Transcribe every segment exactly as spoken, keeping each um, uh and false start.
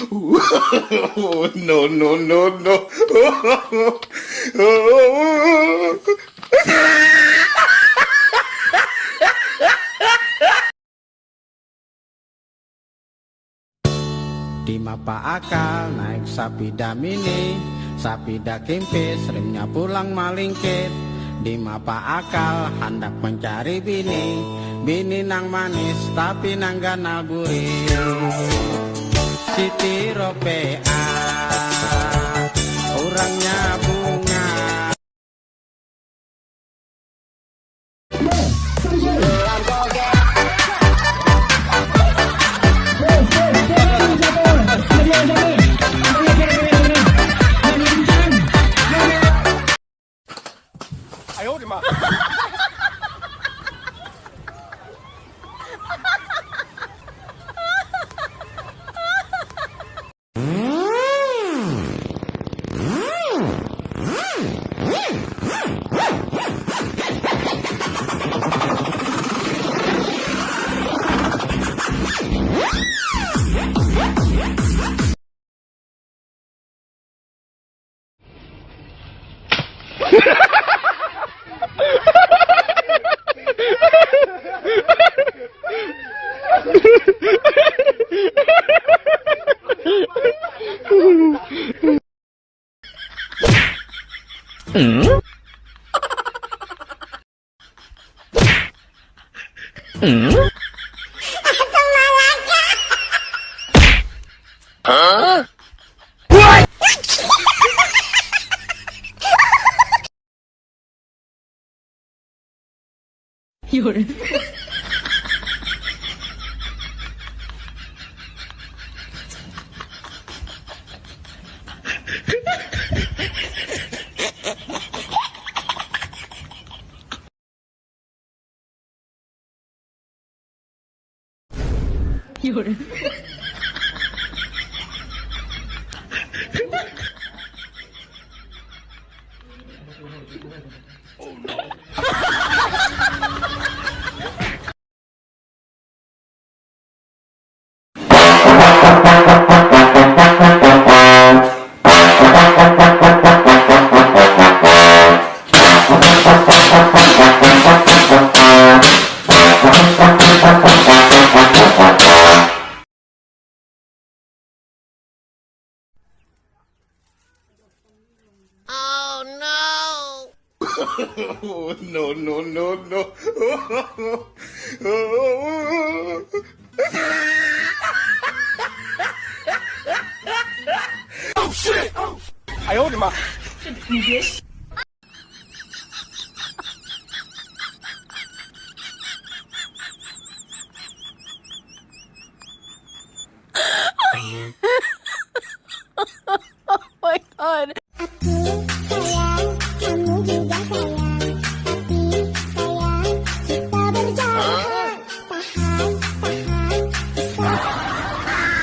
No, no, no, no. Di ma pa akal naik sapida mini, sapida kempes, remnya pulang malingkit. Di ma pa akal hendak mencari bini, bini nang manis tapi nang ganal burik. Siti Ropea, orangnya bunga. No, no, no, no. Oh my God. Aku sayang, kamu juga sayang. Tapi sayang, kita berjalan. Tahan, tahan, bisa.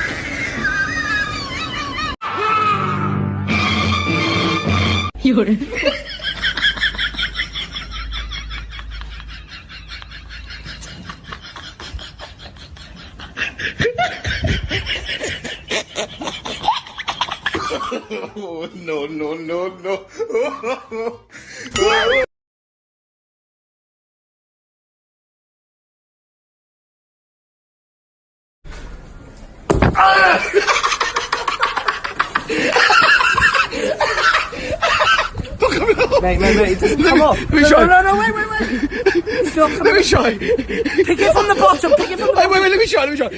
No, no, no, no. Mate, mate, mate, it doesn't come off. Let me, let me try. No, no, no, wait, wait, wait. It's not coming. Let me try. Pick it from the bottom, pick it from the bottom. Wait, wait, wait, let me try, let me try.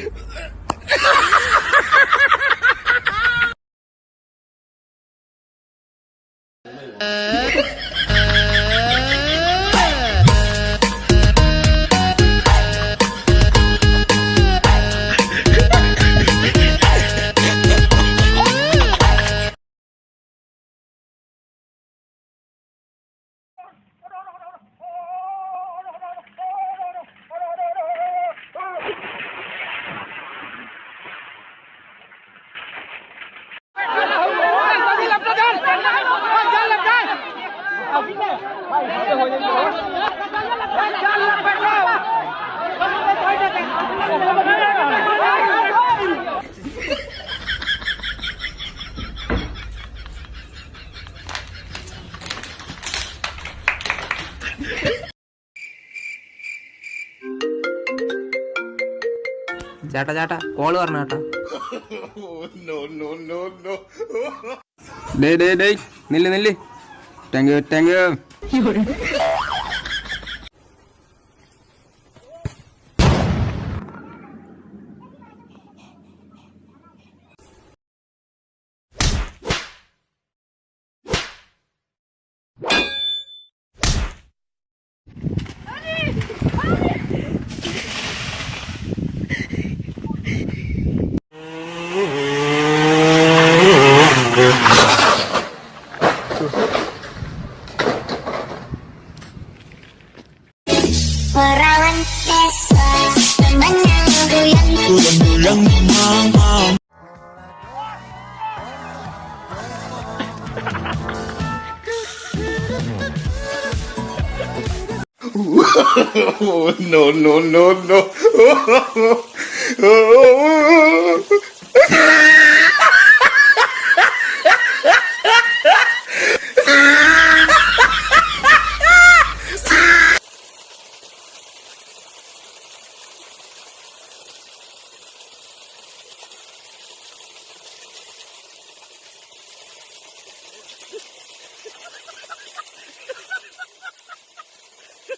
Jata, jata, keluar nata. No, no, no, no. Dei, dei, dei. Nili, nili. Thank you, thank you. Perawan desa, temannya goyang. No, no, no, no.